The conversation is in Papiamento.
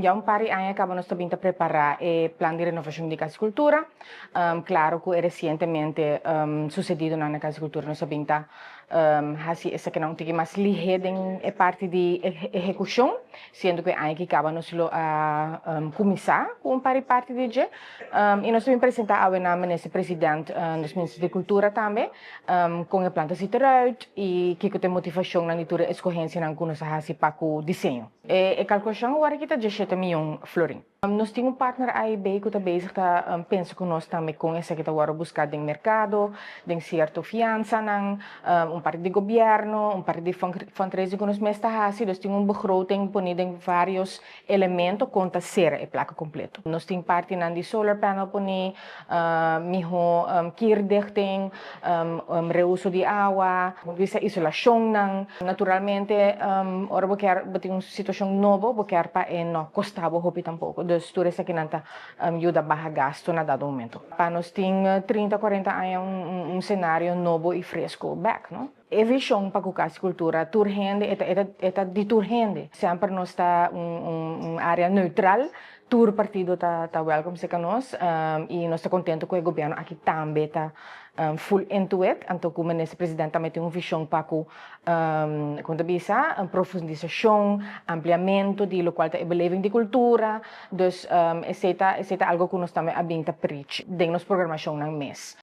Ya un par di aña caba nos ta prepara e plan di renovacion di Cas di Cultura. Claro cu recientemente sucedido na Cas di Cultura nos ta haci esaki un tiki mas lihe den e parti di ehecucion, siendo cu aña caba nos lo a cuminsa cu un par di parti di dje. Y nos tambe presenta na minister president, nos minister di Cultura tambe, cu e plan ta ziet eruit y cu tin motivacion na tur escogencia nan cu nos haci pa e diseño. E calculacion awor aki ta 17 miyon florin. Nos tin un partner AIB cu ta bezig ta pensa cu nos tambe cu esaki ta awor busca den mercado, den cierto fiansa nan, un parti di gobierno, un parti di fundraising cu nos mes ta haci, dus tin un begroting poni den varios elemento cu ta cera e placa completo. Nos tin parti nan di solar panel poni, miho kierdichting, reuso di awa, bisa isolacion nan. Naturalmente, ora bo kier tin un situacion nobo, bo kier pa e no costa bo hopi tampoco. Dus tur esaki nan ta yuda baha gasto na dado momento. Pa nos tin 30, 40 aña un scenario nobo y fresco back, no? E vision pa Cas di Cultura, tur hende, e ta di tur hende. Semper nos ta un area neutral, tur partido ta welcome cerca nos, y nos ta contento cu e gobierno aki tambe ta full into it. Anto, como minister president tambe tin un vision pa cu, con bisa, un profundisacion, ampliamento di loke ta e beleving di cultura. Dus esey ta algo cu nos tambe a bin ta preach den nos programacion nan mes.